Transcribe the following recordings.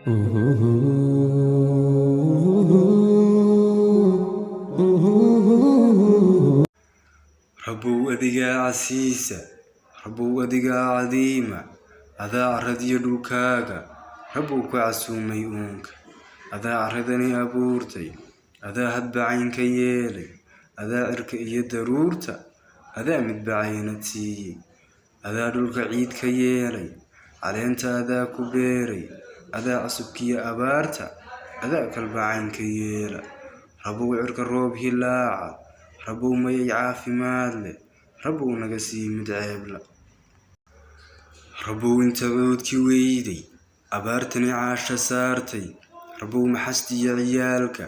Rabbow adigaa casiisa, Rabbow adigaa cadiima, adaa carradiyo dhulkaaga, Rabbow ku casuumay uunka, adaa carradani abuurtay, adaa hadba cayn ka yeelay, adaa cirka iyo daruurta, adaa midba caynad siiyey, adaa dhulka ciid ka yeelay, caleenta adaa ku beeray, adaa cusubkiyo abaarta, adaa kalba cayn ka yeela. Rabbow cirka roob hilaaca, Rabbow mayay caafimaad leh, Rabbow naga sii mid ceebla. Rabbow inta coodki weyday, abaartani caasha saartay, Rabbow maxastiyo ciyaalka,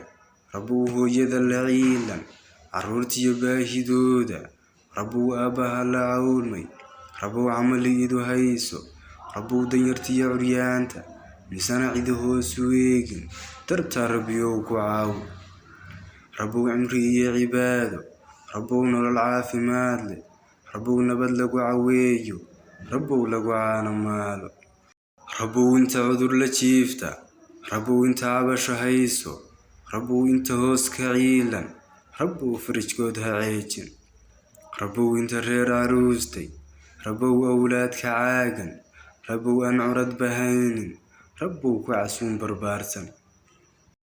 Rabbow hooyada la ciilan, carruurtiyo baahidooda, Rabbow aabbaha la cawlmay, Rabbow camali idu hayso, Rabbow danyartiyo curyaanta, misana cidi hoos u eegin, dartaa Rabbiyow ku caawi. Rabbow cimri iyo cibaado, Rabbow nolol caafimaad leh, Rabbow nabad lagu caweeyo, Rabbow lagu caano maalo. Rabbow inta cudur la jiifta, Rabbow inta cabasho hayso, Rabbow inta hoos ka ciilan, Rabbow farijkood ha ceejin. Rabbow inta reer aroostay, Rabbow awlaad ka caagan, Rabbow aan curad bahaynin, Rabbow ku casuum barbaarsan.